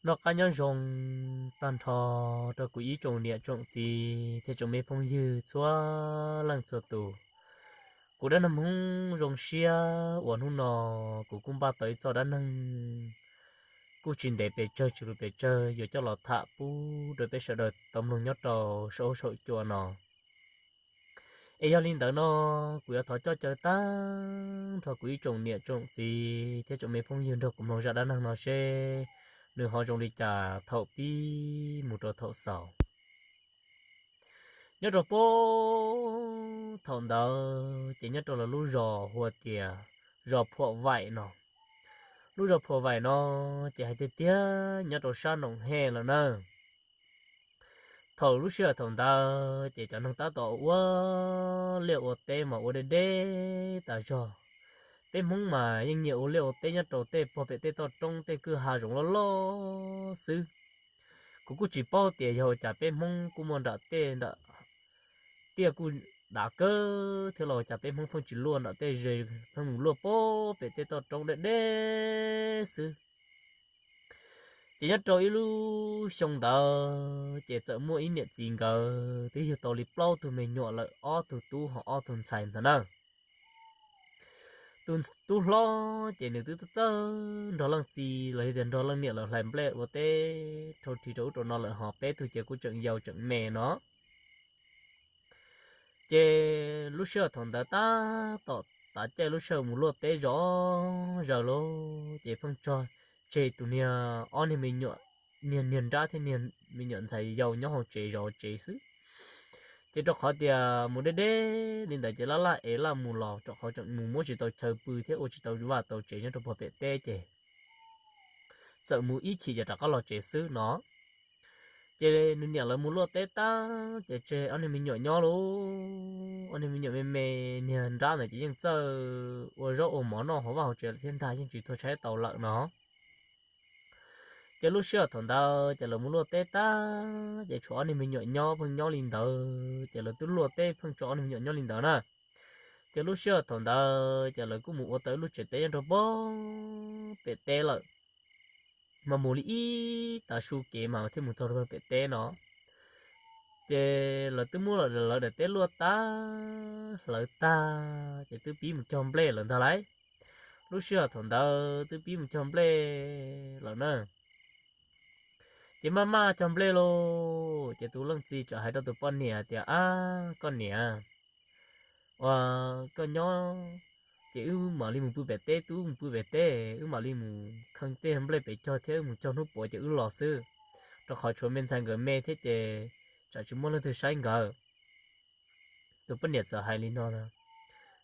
Noj qab nyob zoo tag nrho rau kuv ib tsoom niam tsoom txiv thiab tsoom me phooj ywg txhua leej txhua tus. Kuv dab neeg Hmoob zoo siab uas hnub no kuv kuj npaj tau ib txoj dab neeg kuj tsis ntev pes tsawg tsis lus pes tsawg yuav coj los tham pub rau peb sawv daws tau mloog nyob rau saum huab saum cua no. Es yog li ntawd no, kuv yuav thov coj caw tag nrho kuv ib tsoom niam tsoom txiv thiab tsoom me phooj ywg nrog kuv mloog zaj dab neeg no seb nws ho zoo li cas thaum pib mus rau thaum xaus. Nyob rau puag thaum ntawd ces nyob rau lawv lub zos hu ua tias zos Phuam Vaim no. Lub zos Phuam Vaim no ces hais tiag tiag nyob rau sab Noom Hej lawm na. Thaum lub sij hawm thaum ntawd ces cov neeg tab tom ua liaj ua teb mas ua deb deb tas zog. Peb Hmoob mas yeej nyiam ua liaj ua teb nyob rau tej pog pem tej toj roob tej kwj ha zoov loj loj xwb. Kuv kuj tsis paub tias yog ua cas peb Hmoob kuj muaj nram tej nram tiaj kuj dav kawg thiab los ua cas peb Hmoob pheej tsis luaj nram tej ze, pheej mus luaj pem tej toj roob deb deb xwb. Ces nyob rau ib lub xyoo ntawd ces txawm muaj ib niam txiv nkawd twb yug tau li plaub tug me nyuam lawm, ob tug tub ho ob tug ntxhais ntag na. Tus tub hlob ces nws twb txawj nrog leej txiv los yog tias nrog leej niam lawv hlais nplej ua teb rau ris rau ub rau no lawm, ho peb tug ces kuj tseem yau tseem me no. Ces lub sij hawm thaum ntawd tab tom tav caij lub sij hawm mus luaj teb zov zaws lauj, ces pheej tso tseg tus niag ob niag me nyuam, niag niag nrab thiab niag me nyuam ntxhais yau nyob hauv tsev zov tsev xwb. Ces rau qhov tias mus deb deb li ntawd ces laj laj es laj mus los rau qhov tseem mus muab tsis tau chaw pw thiab ua tsis tau vaj tau tsev nyob rau puag pem teb ces txawm mus ib chim ces rov qab los tsev xwb no. Ces nws niam lawv mus luaj teb tag ces tseg ob niag me nyuam nyob lauj. Ob niag me nyuam me me, niag nrab ntawd ces yeej txawj ua zaub ua mov noj hauv vaj hauv tsev lawm thiab ntag, yeej tsis tuag tshaib tau lawm no. Ces lub sij hawm thaum ntawd ces lawv mus luaj teb tag ces tshuav ob niag me nyuam nyob pheej nyob li ntawd, ces lawv twb luaj teb pheej tso ob niag me nyuam nyob li ntawd na. Ces lub sij hawm thaum ntawd ces lawv kuj mus ua tau ib lub tsev teb nyob rau puag pem teb lawm, mas mus li ib tav su kev mas thiaj mus txog rau pem teb no. Ces lawv twb muab lawv daim teb luaj tag hlawv tag ces twb pib mus cog nplej lawm ntag lauj. Lub sij hawm thaum ntawd twb pib mus cog nplej lawm na. Ces maj maj cog nplej lauj, ces tus leej txiv txawm hais rau tus poj niam tias, Ab, koj niam, ua koj nyob ces wb mam li mus pw pem teb, tub mus pw pem teb, wb mam li mus kheej tej nplej pem cog thiab wb mus cog hnub puav ces wb los xwb, rau qhov tshuav me ntxhais nkawd me thiab ces tsam tsis muaj leej twg saib nkawd. Tus poj niam txawm hais li no,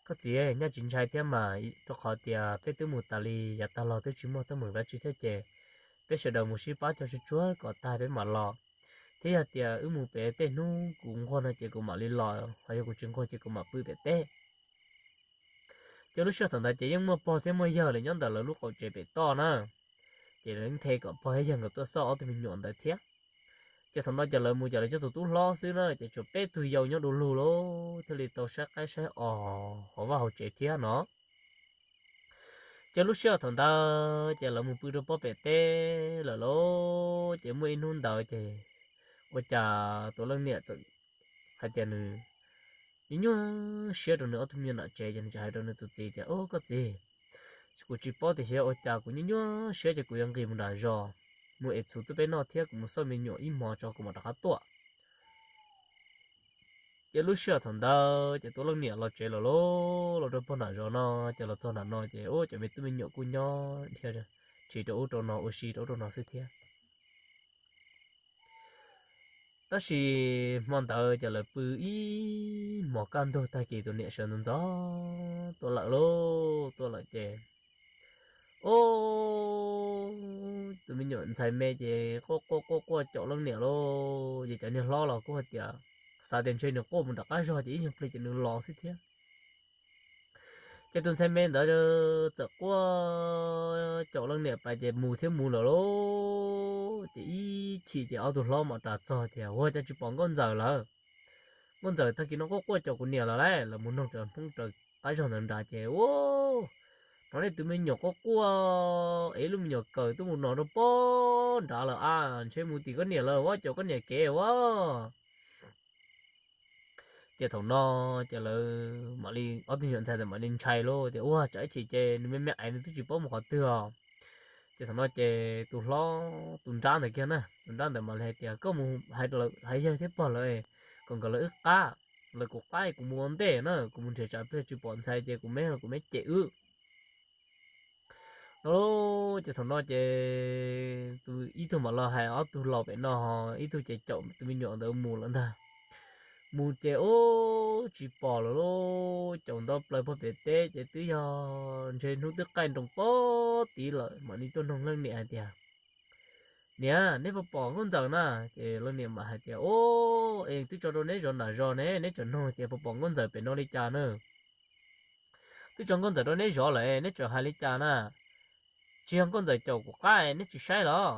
Koj txiv, nyob tsis ntshai thiab mas, rau qhov tias peb twb mus tas li yav tag los twb tsis muaj teeb meem dab tsi thiab ces peb sawv daws mus sib pab cog tsuag tsuag kom tag peb mam los. Thiab yog tias wb mus pem tej hnub kuv nquag no ces kuv mam li los, ho yog kuv tsis nquag ces kuv mam pw pem teb. Ces lub sij hawm thaum ntawd ces yeej muaj pog thiab muaj yawg lawv nyob ntawm lawv lub qaum tsev pem toj na, ces lawv nthe kom pog thiab yawg nkawd tuaj xauj ob tug me nyuam ntawd thiab. Ces thaum no ces lawv mus ces lawv coj tus tub hlob xwb na, ces tshuav peb tug yau nyob du lug lauj, thiaj li tau saib qaib saib os hauv vaj hauv tsev thiab no. Ces lub sij hawm thaum ntawd ces lawv mus pw rau pob pem teb lawm lauj, ces muaj ib hnub ntawd ces ua cas tus leej niam txawm hais tias nws nyuaj nyuaj siab rau nws ob tug me nyuam nram tsev, ces nws txawm hais rau nws tus txiv tias, Au koj txiv, kuv tsis paub tias xyov ua cas kuv nyuaj nyuaj siab ces kuv yuav nqis mus nram zos mus ev txhuv tuaj peb noj thiab kuv mus xauj me nyuam ib hmo tso kuv mam rov qab tuaj. Ces lub sij hawm thaum ntawd ces tus leej niam los tsev lawm lauj, los rau pog nram zos no, ces los txog nram no ces ua cov me tub me nyuam kuj nyob dhia ris rau ub rau no ua si rau ub rau no xwb thiab. Tab sis hmo ntawd ces lawv pw ib hmos kaj ntug tag kis tus niam sawv ntxov ntxov tuaj lawm lauj, tuaj lawm ces, o, tus me nyuam ntxhais me ces quaj quaj quaj quaj caum leej niam lauj, ces cov niag hlob los kuj hais tias xav tias ntshe nws quaj mus nram qab zog ces ib nyuag pliag ces nws los xwb thiab. Ces tus ntxhais me ntawd txawm quaj caum leej niam pais ces mus thiab mus lawm lauj, ces ib chim ces ob tug hlob mam ras txog tias, Ua cas tsis pom nkauj ntxawm lawm? Nkauj ntxawm tag kis no quaj quaj caum kuv niam lawm lauj. Lawv mus noog cov Hmoob raws qab zog ntawd nrad ces, u, Hnov nej tus me nyuam quaj quaj es ib lub me nyuam kawm tuaj mus no rau pog nrad lawm a, ntshe mus tim koj niam lawm, caum koj niam kev as. Ces thaum no ces lawv mam li, ob tug me nyuam ntxhais ntawd mam li ntshai lauj, tias ua tsam ib chim ces nws me me es nws twb tsis paub mus qhov twg os. Ces thaum no ces tus hlob tus nrab ntawd kiag na, tus nrab ntawd mam li hais tias koj mus hais yawg thiab pog lawv kom nkawd lawv wb qab, lawv kuv qab kuv mus ua ntej na, kuv mus nrhiav tsam pliag tsis pom ntxhais ces kuv me los kuv me cem wb no. Ces thaum no ces tus ib tug mam los hais ob tug laus pem no, ib tug ces caum tus me nyuam ntawd mus lawm ntag. Mus ces ub tsis pom lawm lauj, caum nto plaws pog pem teb ces twb yog ntshe hnub twb qaij nroos pog tid lawm mam li tuaj noog leej niam hais tias, niam, neb puas pom nkauj ntxawm na? Ces leej niam mam hais tias, ub, es twb tso rau neb zov nram zos ne, neb tseem noog tias puas pom nkauj ntxawm pem no li cas na? Twb tso nkauj ntxawm rau neb zov lawm neb tseem hais li cas na? Tsis yog nkauj ntxawm caum kuv qab neb tsis saib los?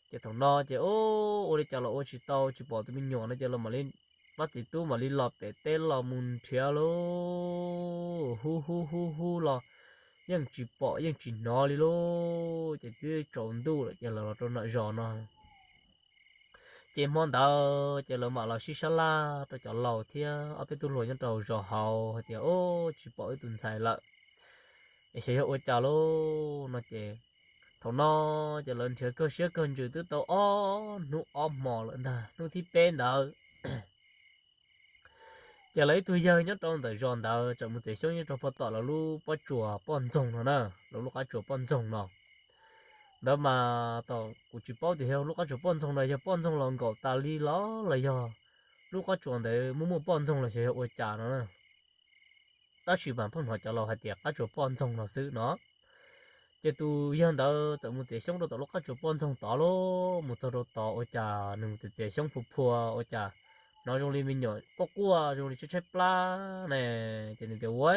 Ces thaum no ces ub, ua li cas los ua tsis tau, tsis pom tus me nyuam no ces los mam li, pab txiv tub mam li los pem teb los mus nrhiav lauj, hu hu hu hu los yeej tsis pom yeej tsis hnov li lauj. Ces twb tsaus ntuj lawm ces lawv los rau nram zos no. Ces hmo ntawd ces lawv mam los sib sab laj rau cov laus thiab ob peb tug hluas nyob rau zos hauv hais tias, ub, tsis pom wb tus ntxhais lawm es xyov yog ua cas lauj no ces thaum no ces lawv nrhiav kawg siab kawg ntsws twb tau ob hnub ob hmo lawm ntag. Hnub thib peb ntawd ces lawv ib tug yawg nyob rau ntawm zos ntawd tseem mus txiav xyoob nyob rau pog tom lawv lub pob tsuas poj ntxoog no na, lawv lub qab tsuas poj ntxoog no. Ntawd mas tom kuv tsis paub tias yog lub qab tsuas poj ntxoog no yog poj ntxoog los nkaum tas li los los yog lub qab tsuas ntawd muaj muaj poj ntxoog los xyov yog ua cas no na. Tab sis mas pheej hnov cov laus hais tias qab tsuas poj ntxoog no xwb no. Ces tus yawg ntawd txawm mus txiav xyoob rau tom lub qab tsuas poj ntxoog tod lauj, mus txog rau tod ua cas nws mus txiav txiav xyoob phua phua ua cas hnov zoo li me nyuam quaj quaj zoo li tshaib tshaib plab ne. Ces nws tias, ua,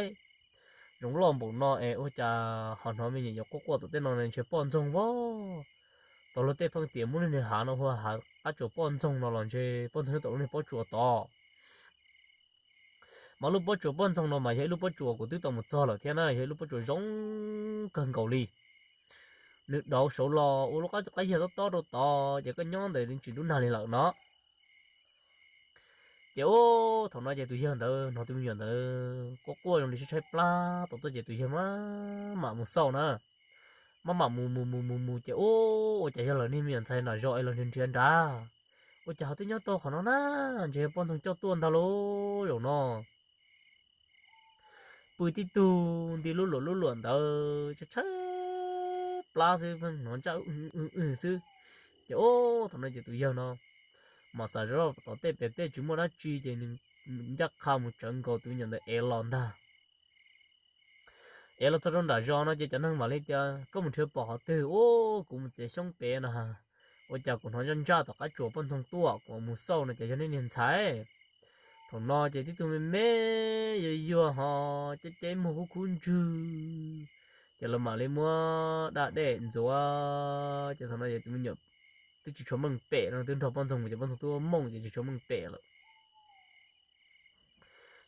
zoo loj npaum no es ua cas ho hnov me nyuam yuav quaj quaj tom tej no ne, ntshe poj ntxoog vab. Tau luag tej pheej tias muaj lub niag hav no hu ua hav qab tsuas poj ntxoog no los ntshe poj ntxoog nyob tom lub niag pob tsuas tod. Mas lub pob tsuas poj ntxoog no mas yog ib lub pob tsuas kuv twb tau mus txog lawm thiab na, yog ib lub pob tsuas zoo kawg nkaus li. Nws dauv saud los ua lub qab yag tob tob rau tod ces koj nyob ntawd tsis ntub nag li lawm no. Ces ub, thaum no ces tus yawg ntawd hnov tus me nyuam ntawd quaj quaj zoo li tshaib tshaib plab tod tuaj ces tus yawg maj mam mus xauj na. Maj mam mus mus mus mus mus ces ub, ua cas yog lawv niag me nyuam ntxhais nram zos es los nrhiav nrhiav nrad, ua cas ho twb nyob tau qhov no na, ntshe yog poj ntxoog coj tuaj ntag lauj zaum no. Pw tib tug nti lub luam lub luam ntawd tshaib tshaib plab xwb, pheej hnov ntsaj w w xwb. Ces ub, thaum no ces tus yawg no mas xav zoj tom tej pem tej tsis muaj dab tsi ces nws ncaj qha mus tsawv nkaus tus me nyuam ntawd ev los ntag. Ev los txog rau nram zos no ces cov neeg mam li tias, koj mus nrhiav pom qhov twg? Ub, kuv mus txiav xyoob pem no, ua cas kuv hnov ntsaj ntsaj tom qab tsuas poj ntxoog tuaj, kuv mus xauj no ces yog nej niag ntxhais. Thaum no ces tib tug me me yuag yuag ho ceb ceb muag kub kub ntswg, ces lawv mam li muab daj dej ntxuav ces thaum no ces tus me nyuam twb tsis tshua meej pem no, twb nrog poj ntxoog mus ces poj ntxoog twb mooj ces tsis tshua meej pem lawm.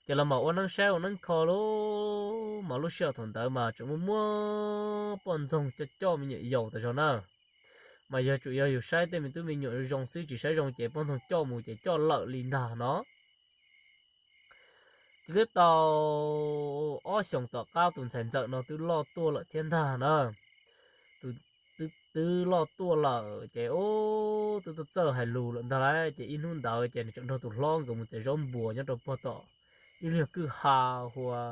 Ces los mas ua neeb saib ua neeb kho lauj, mas lub sij hawm thaum ntawd mas tseem muaj muaj poj ntxoog coj coj me nyuam yaus tas zog na. Mas yog tsuas yog yus saib tej me tub me nyuam zoo xwb, tsis saib zoo ces poj ntxoog coj mus ces coj lawm li ntag no. Ces twb tau ob xyoos tom qab tus ntxhais ntxawm no twb loj tuaj lawm thiab ntag na. Tus twb loj tuaj lawm ces ub, twb txawj hais lus lawm ntag lauj. Ces ib hnub ntawd ces nws tseem nrog tus hlob nkawd mus txiav zaub npuas nyob rau puag tom ib lub kwj ha hu ua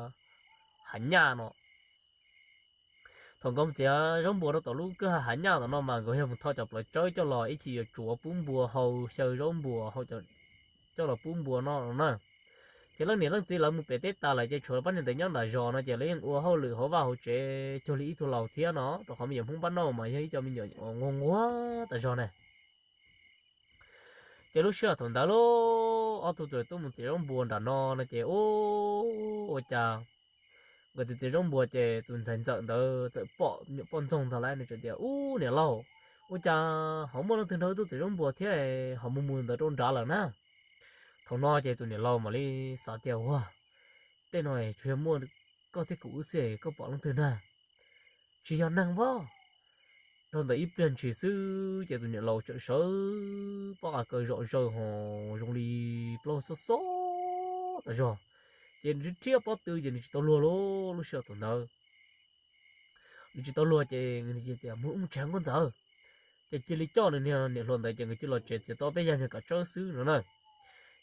Hav Nyaj no. Thaum nkawd mus txiav zaub npuas rau tom lub kwj ha Hav Nyaj tom no mas nkawd yog mus tho cov plawv tsawb coj los ib chim yuav tsuav pub npua hau, xyaw zaub npuas hau coj los pub npua no no na. Ces leej niam leej txiv lawv mus pem teb tas lawm ces tshuav pab niag ntawd nyob nram zos no ces lawv yeej ua hauj lwm hauv vaj hauv tsev cuag li ib tug laus thiab no, rau qhov me nyuam Hmoob Pab Nauj mas yog ib co me nyuam nquag nquag tas zog na. Ces lub sij hawm thaum ntawd lauj, ob tug txawm tuaj mus txiav zaub npuas nram no no ces ub, ua cas nkawd txiav txiav zaub npuas ces tus ntxhais ntxawm ntawd txawm pom me nyuam poj ntxoog ntag lauj. Nws txawm tias, ub, niam laus, ua cas ho muaj leej twg nrog wb tuaj txiav zaub npuas thiab ho mus mus ntawd rau nrad lawm na? Thaum no ces tus niam laus mam li xav tias, ua, tej no tsuas yog muaj koj thiab kuv wb xwb, koj pom leej twg ntag? tsis yog neeg pab. Dhau ntawm ib pliag ntshis xwb ces tus niam laus txawm sawv pob qa kaw zom zaws hos zoo li plaub xob xob tas zog, ces nws rhiab pob tw ces nws tsis tau luag lub sij hawm thaum ntawd. Nws tsis tau luag ces tias, Mus, mus tsev nkauj ntxawm. Ces cia li coj nws niag niam hluas ntawd ces nkawd cia los tsev txiav tau peb yag niag kav tsawb xwb no na.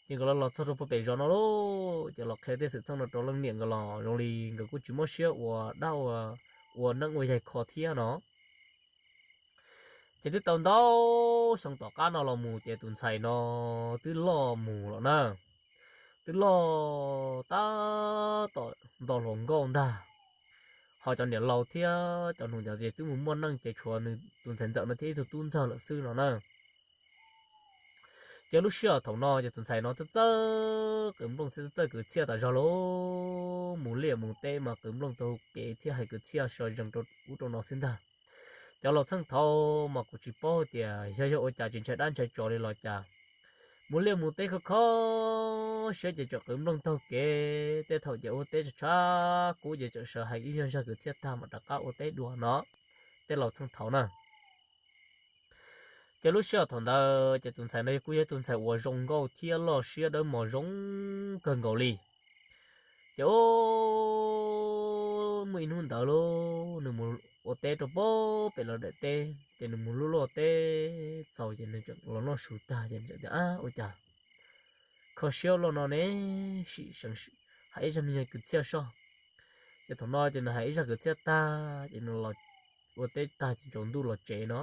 Ces nkawd los los txog rau pem zos no lauj, ces los qhia tej xwm txheej no rau leej niam nkawd los zoo li nkawd kuj tsis mob siab ua dab ua neeb ua yaig kho thiab no. Ces twb tau ntau xyoo tom qab no los mus ces tus ntxhais no twb loj mus lawm na, twb loj tab tom nto hluas nkauj ntag. Ho cov niam laus thiab cov nus cov ces twb mus muaj neej ces tshuav nws tus ntxhais ntxawm no thiab ib tug tub ntxawg lawm xwb no na. Ces lub sij hawm thaum no ces tus ntxhais no txawj txawj qwv nplooj thiab txawj txawj kwv txhiaj tas zog lauj, mus liaj mus teb mas qwv nplooj taug kev thiab hais kwv txhiaj so zees rau ub rau no xwb ntag. Cov laus txheej thaud mas kuv tsis paub tias yog yog ua cas tsis ntshai dab ntshai tsov li los cas, mus liaj mus teb khov kho siab ces txawm qwv nplooj taug kev, tej thaum ces ua teb tshav tshav kub ces txawm sawv hais ib zag kwv txhiaj tag mam rov qab ua teb dua no, tej laus txheej thaud na. Ces lub sij hawm thaum ntawd ces tus ntxhais no kuj yog tus ntxhais uas zoo nkauj thiab loj siab dawb mos zoo kawg nkaus li. Ces muaj ib hnub ntawd lauj, nws mus ua teb rau pem lawv daim teb ces nws mus luaj luaj teb txaus ces nws tseem los noj su tag ces nws tseem tias, Ab, ua cas kho siab luaj no ne, sim hais ib zag me nyuag kwv txhiaj soj. Ces thaum no ces nws hais ib zag kwv txhiaj tag ces nws los ua teb tag ces tsaus ntuj los tsev no.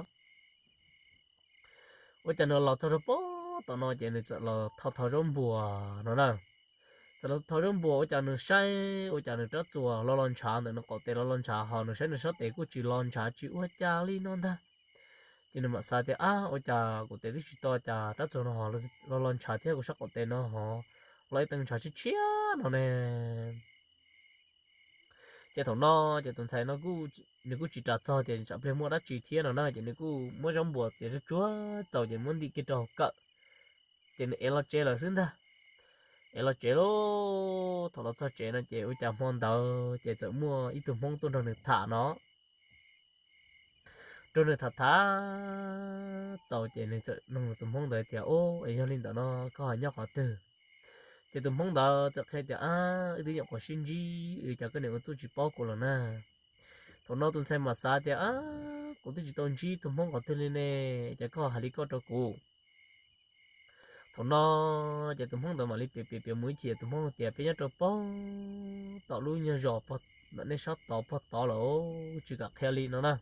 Ua cas nws los txog rau pem tom no ces nws txawm los tho tho zaub npuas no na. Txawm los tho zaub npuas ua cas nws saib ua cas nws rab txuas los los ntshav ntawm nws qaum tes los los ntshav ho nws saib nws sab tes kuj tsis los ntshav tsis ua cas li no ntag. Ces nws mam xav tias, Ab, ua cas kuv tes twb tsis to cas rab txuas no ho los los ntshav thiab kuv sab qaum tes no ho los ib teev ntshav tshiab tshiab no ne. Ces thaum no ces tus ntxhais no nws kuj tsis ras txog tias tsam pliag muaj dab tsi thiab no na, ces nws kuj muab zaub npuas txiav tsuag tsuag txaus ces muab ntim kiag rau hauv kawm, ces nws ev los tsev lawm xwb ntag. Ev los tsev lauj, thaum los txog tsev no ces ua cas hmo ntawd ces txawm muaj ib tug Hmoob tuaj nrog nws tham no. Nrog nws tham tham txaus ces nws txawm nug tus Hmoob ntawd tias, Ub, es yog li ntawm no koj ho nyob qhov twg? Ces tus Hmoob ntawd txawm qhia tias, Ab, wb twb nyuam qhuav sib ntsib, cas koj niam ua txuj tsis paub kuv los na? Thaum no tus ntxhais mam xav tias, Ab, kuv twb tsis tau ntsib tus Hmoob qhov twg li ne, cas koj hais li koj rau kuv? Thaum no ces tus Hmoob ntawd mam li piav piav piav mus ib chim, tus Hmoob tias, Peb nyob rau pem tom lub nyuag zos ntawm nej sab tod pog tod lawm, tsis kam qhia li no na.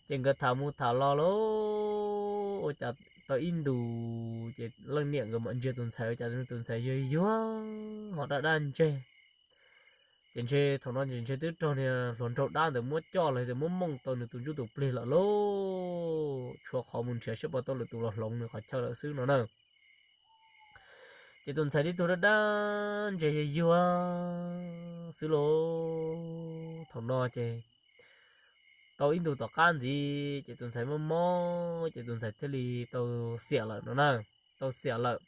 Ces nkawd tham mus tham los lauj, ua cas tau ib ntus ces leej niam nkawd mam ntsia tus ntxhais ua cas tus ntxhais yuag yuag ho daj daj ntseg. Ces ntshe thaum no ces ntshe twb raug niag hluas nraug dab ntawd muab coj los tias muab mooj tau nws tus ntsuj tus plig lawm lauj, tshuav qhov mus nrhiav saib puas tau lwm tus los hloov nws qhov chaw lawm xwb no na. Ces tus ntxhais tib tug daj daj ntseg yuag yuag xwb lauj. Thaum no ces tau ib ntus tom qab ntxiv ces tus ntxhais mob mob ces tus ntxhais thiaj li tau xiam lawm no na, tau xiam lawm.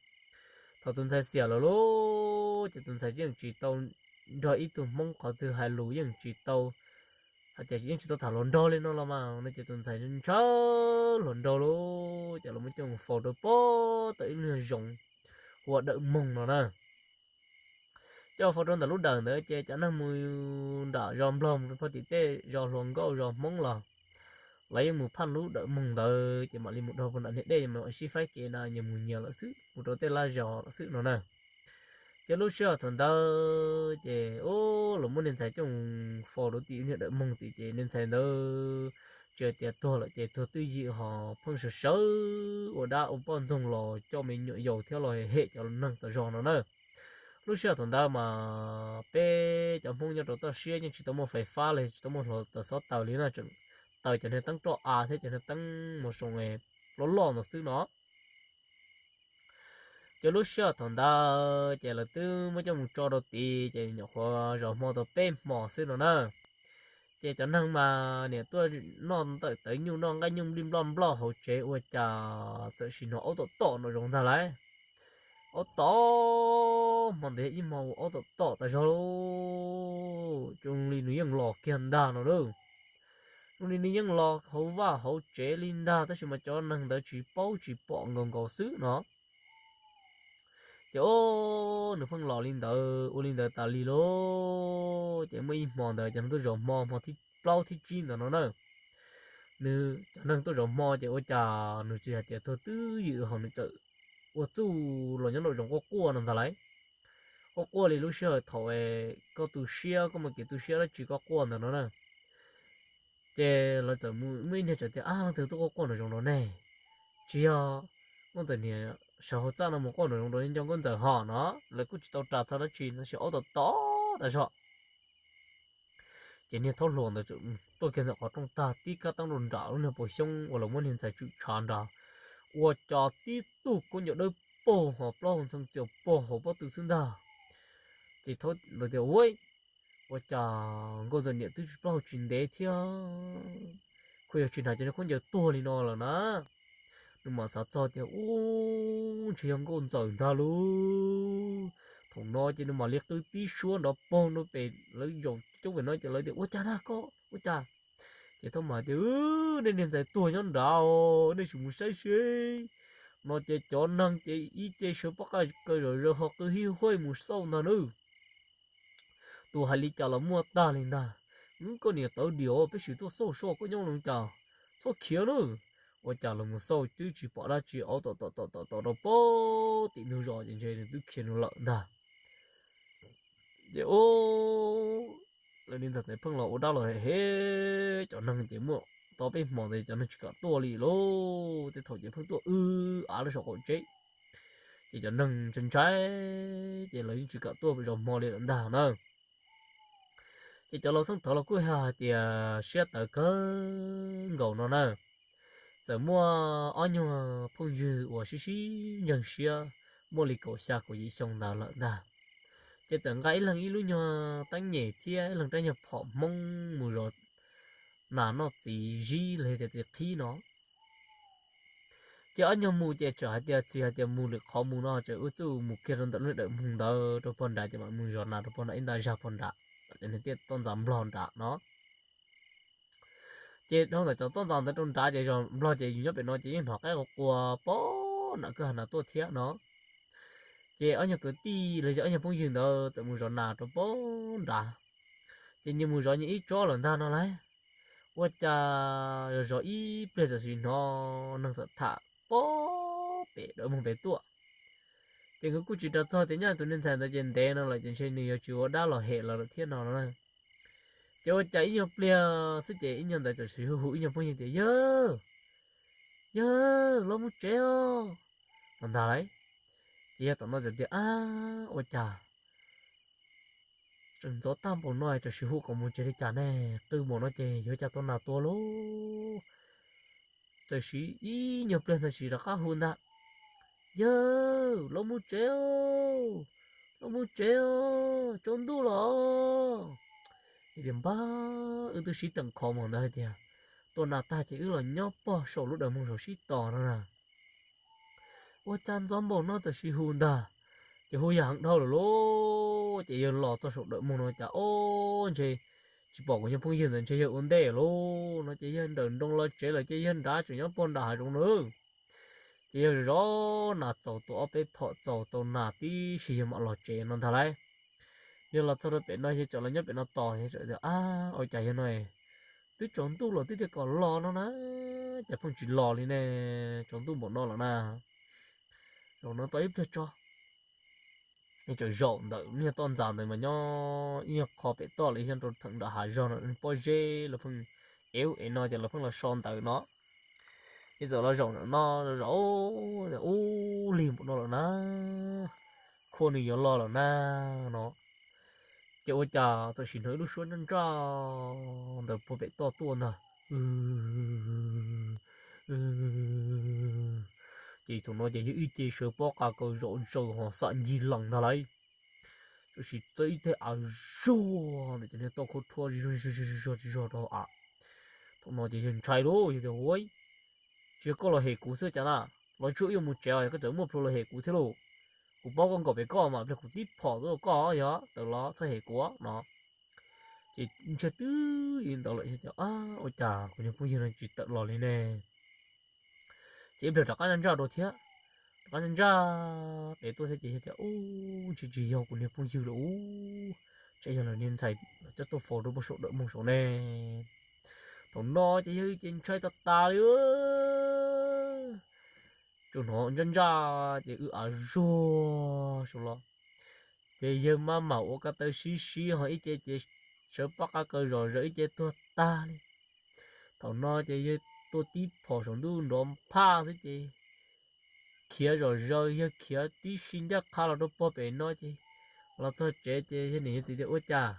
Thaum tus ntxhais xiam lawm lauj, ces tus ntxhais yeej tsis tau nrog ib tug Hmoob qhov twg hais lus, yeej tsis tau hais tias yeej tsis tau tham hluas nraug li no los mas no, ces tus ntxhais ntshaw hluas nraug lauj, ces los muab coj faus rau pem tom ib lub nyuag zoov hu ua Dawm Moog no na. Coj faus rau ntawm lub dawm ntawd ces cov neeg mus nram zos Nplog mus rau pem tim tej zos hluas nkauj zos Hmoob los, los yeej mus phaj lub Dawm Moog ntawd ces mam li mus dhau pem nram niag dej mas sib faib kev na, nyias mus nyias lawm xwb, mus rau tej laj zos lawm xwb no na. Ces lub sij hawm thaum ntawd ces ub, los muab niag ntxhais coj faus rau tim niag Dawm Moog tim ces niag ntxhais ntawd tsis tias tuag lawm ces tuag twj ywm ho pheej sawv sawv ua dab ua poj ntxoog los coj me nyuam yaus thiab los hem cov neeg tom zos no na. Lub sij hawm thaum ntawd mas peb cov Hmoob nyob rau toj siab yeej tsis tau muaj fais fab los tsis tau muaj hluav taws xob taws li no, tseem taws cov niag teeb roj av thiab cov niag teeb mos zoo loj loj ntawd xwb no. Ces lub sij hawm thaum ntawd ces lawv twb muab coj mus tso rau tid ces nyuam qhuav zov hmo tau peb hmos xwb no na. Ces cov neeg mas niam tuaj noj ntawm tawv nyuj noj nqaij nyuj nplij nploj nploj hauv tsev ua cas txawm sim hnov aub tom tom no zoo ntag lauj. Aub tom, hmo ntawd yog ib hmo aub tom tom tas zog lauj, zoo li nws yeej los kiag ntag no lauj. ua li nws yeej los hauv vaj hauv tsev li ntag, tab sis mas cov neeg ntawd tsis paub tsis pom nkaus nkaus xwb no. Ces o, nws pheej los li ntawd ua li ntawd tas li lauj. Ces muaj ib hmo ntawd cov neeg tuaj zov hmo, hmo thib plaub thib tsib ntawd no na, nws cov neeg tuaj zov hmo ces ua cas nws tsis hais tias tuag twb ywm hos nws txawm ua txuj los nyob nraum zoov quaj quaj no ntag lauj. Quaj quaj li lub sij hawm thaum koj tu siab, koj muaj kev tu siab dab tsi koj quaj ntawd no na. Ces lawv txawm muaj ib niag txawm tias, Ab, leej twg tuaj quaj quaj nraum zoov no ne? Tsis yog nkauj ntxawm niam sawv hauv txaj no mus quaj nraum zoov rau nco nkauj ntxawm hos no? Lawv kuj tsis tau ras txog dab tsi, tab sis aub tom tom tas zog. Ces niag thaub hluas ntawd tuaj kiag ntawm qhov rooj tag, tib kab teeb rau nram lub niag pua xyoob uas lawv muab niag ntxhais tswm tshav nrad, ua cas tib tug khaub ncaws dawb paug hos plaub hau ntxhee txias pog hauv pob tw xwb ntag. Ces thaub ntawd tias, Ua, ua cas nkauj ntxawm niam twb tsis plaub hau tsis ntev thiab, khuv yog tsis hnav cov niag khaub ncaws tuag li no lawm na? Nws mam xav txog tias, Ub, ntshe yog nkauj ntxawm ntag lauj. Thaum no ces nws mam li qw tib suab nrov paug rau pem lawv zaum coob pem no ces lawv tias, Ua cas na koj, ua cas? Ces thaub mam tias, Nej niag ntxhais tuag nyob nrad os, nej sim mus saib seb. No ces cov neeg ces ib ce sawv pob qa kaw zom zaws ho qw hib huaj mus xauj ntag nawb. Tus hais li cas los muaj tag li ntag. Wb, koj niam tawv diam, peb sim tuaj xauj seb koj nyob li cas, txhob khiav nawb. Ua cas los mus xauj twb tsis pom dab tsi, aub tom tom tom tom tom rau pem tim ntug zos ces ntshe nws twb khiav nws lawm ntag. Ces lawv niam ntxawm ntawd pheej los ua dab los hem cov neeg ces muaj tau peb hmo ntawd cov neeg tsis kam tuaj li lauj. Tej thaum ces pheej tuaj wb av lub saum qaum tsev, ces cov neeg ntshai ntshai ces lawv yeej tsis kam tuaj zov hmo li lawm ntag na. Ces cov laus txheej thaud los kuj hais tias siab tawv kawg nkaus no na. Txawm muaj ob nyuag phooj ywg uas sib sib ntseeg siab muaj li kaum xya kaum yim xyoo ntawd lawm ntag. Ces txawm nqa ib leeg ib lub nyuag teeb nyem thiab ib leeg rab nyuag phom Hmoob mus zov nas noj txiv zib los yog tias txiv qhib no. Ces ob nyuag mus ces txawm hais tias tsis hais tias mus lwm qhov mus no, txawm wb txuj mus kiag rau ntawm lub dawm moog ntawd rau pog nrad ces mam mus zov nas rau pog nrad ib nta zag pog nrad, cov niag tiaj toj ntxas nplog nrad no. Ces dhau ntawm cov toj ntxas ntawd rau nrad ces zos nplog ces yus nyob pem no ces yeej hnov qaib qua qua pog nram kwj ha na tuaj thiab no. Ces ob nyuag kwv tij los yog ob nyuag phooj ywg ntawd txawm mus zov nas rau pog nrad. Ces nyias mus zov nyias ib tsob lawm ntag no lauj. Ua cas zov zov ib pliag txawm sim hnov neeg tham tham pog pem dawm moog pem tuaj. Ces nkawd kuj tsis ras txog tias nyaj tus niag ntxhais ntawd ces ntev no lawm ces ntshe nws yuav tsis ua dab los hem lawv lawm thiab no no. Ces ua cas ib nyuag pliag xwb ces ib nyuag ntawd txawm sim hu hu ib nyuag phooj ywg tias, Yawg, yawg, los mus tsev os, no ntag lauj. Ces yawg tom no txawm tias, Ab, ua cas tseem ntxov tag npaum no txawm sim hu kom mus tsev li cas ne? Qw npaum no ces yuav cas tau nas tua lauj. Txawm sim ib nyuag pliag ntawd sim rov qab hu ntag, Yawg, los mus tsev, los mus tsev, tsaus ntuj los. Tias npab wb twb sib teem kho mus ntawd hais tias tua nas tag ces wb los nyob pog saum lub dawm moog saum sib tos no na. Ua cas ntxov npaum no txawm sim hu ntag. Ces hu yawg heev dhau lawm lauj. Ces yawg los txog saum dawm moog no cas ob ntshe tsis pom kuv nyuag phooj ywg ntawd, ntshe yawg ua ntej lauj no. Ces yawg nrawm nroos los tsev lawm ces yawg nrad tseem nyob pog nram hav zoov na. Ces yawg zov nas txaus tau ob peb phom txaus tau nas tib si yawg mam los tsev no ntag lauj. Yawg los txog rau pem no yawg txawm los nyob pem no tos, yawg txawm tias, Ab, ua cas yawg no twb tsaus ntuj los twb tias kom los no na, cas pheej tsis los li ne? Tsaus ntuj npaum no lawm na. Zaum no tos ib pliag tso. Yawg txawm zaum ntawm niag toj ntxas ntawd mas nyob ib nyuag qho pem toj los yog rau theem nram hav zog no, pob zeb los pheej ev ub ev no ces lawv pheej los so ntawd no. Yawg txawm los zaum ntawm no, zaum ub lig npaum no lawm na, khua nws yuav los lawm na no. Ces ua cas txawm sim hnov ib lub suab ntsaj ntsaj ntawm puag pem toj tuaj ntag. Ces thaum no ces yog ib ce sawv pob qa kaw zom zaws ho xam ncig lees ntag lauj. Txawm sim txawb ib teg av zuag ntawm cov niag toj khaub rhuab zuag zuag zuag rau av. Thaum no ces yawg ntshai lauj, yawg tias, Ua, tsis yog koj los hem kuv xwb cas na? Los tsuag wb yuav mus tsev os, koj txawm muaj plhu los hem kuv thiab lauj. Kuv paub koj nkaum pem koj mas pliag kuv tib phom tuaj rau koj, yog tawm los txhob hem kuv no. Ces ntshe twb li ntawd lawm, yog tias ua cas kuv niag phooj ywg no tsis tawm los li ne? Ces ib pliag rov qab ntsaj ntsaj dua thiab, rov qab ntsaj ntsaj pem tuaj thiab ces yog tias, u, ntshe tsis yog kuv niag phooj ywg lawm, u, ntshe yog lawv niag ntxhais los coj tuaj faus rau pem saum dawm moog saum ne. Thaum no ces yawg ces ntshai tas tas li. Tsuas hnov ntsaj ntsaj ces wb av zuag saum los, ces yawg maj mam ua ko taw sib sib ho ib ce ces sawv pob qab kaw zom zaws ib ce tuag tag li. Thaum no ces yawg tua tib phom saum ntuj nrov nphaj xwb ces khiav zom zaws, yawg khiav tib si ncaj qha los rau puag pem no ces los txog tsev ces yawg niam yawg txiv tias, ua cas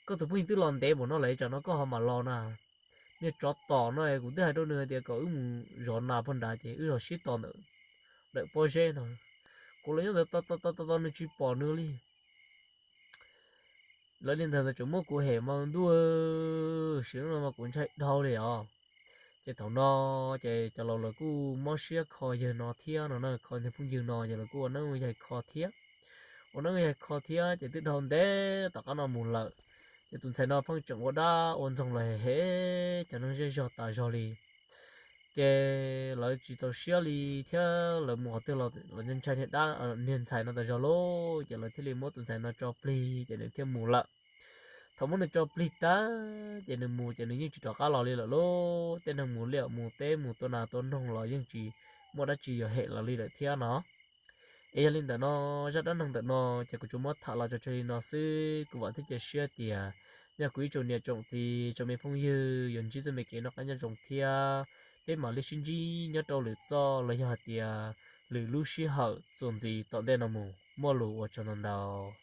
koj tus phooj ywg twb los ntev npaum no lawm tsam no koj ho mam los na? Niag tsov tom no kuv twb hais rau nws hais tias kom wb mus zov nas puag nrad ces wb zov sib tos ntawm dawm pob zeb no, kuv los nyob ntawd tos tos tos tos nws tsis pom nws li. Lawv li ntawd ntawd tseem muab kuv hem mas ntuj, sim no mas kuv ntshai dhau li os. Ces thaum no ces cov laus lawv kuj mob siab kho yawg no thiab no na, kho niag phooj ywg no ces lawv kuj ua neeb yaig kho thiab. Ua neeb yaig kho thiab ces twb dhau ntev tom qab no mus lawm. Ces tus ntxhais no pheej tseem ua dab ua ntxoog los hem hem cov neeg zej zog tas zog li. Ces lawv tsis txaus siab li thiab lawv mus qhov twg los ntshai niag dab niag ntxhais no tas zog lauj, ces lawv thiaj li muab tus ntxhais no tso plig ces nws thiaj mus lawm. Thaum muab nws tso plig tag ces nws mus ces nws yeej tsis rov qab los li lawm lauj. Tej neeg mus liaj mus teb mus tua nas tua noog los yeej tsis muaj dab tsi yuav hem los li lawm thiab no. Es yog li ntawm no, zaj dab neeg ntawm no ces kuv tsuas muab tham los tso tseg li no xwb. Kuv vam thiab cia siab tias yog kuv ib tsoom niam tsoom txiv tsoom me phooj ywg yuav ntsib txoj me kev noj qab nyob zoo thiab peb mam li sib ntsib nyob rau lwm txoj los yog hais tias lwm lub sij hawm txuas ntxiv tom ntej no mus. Muaj lus ua tsaug ntau ntau.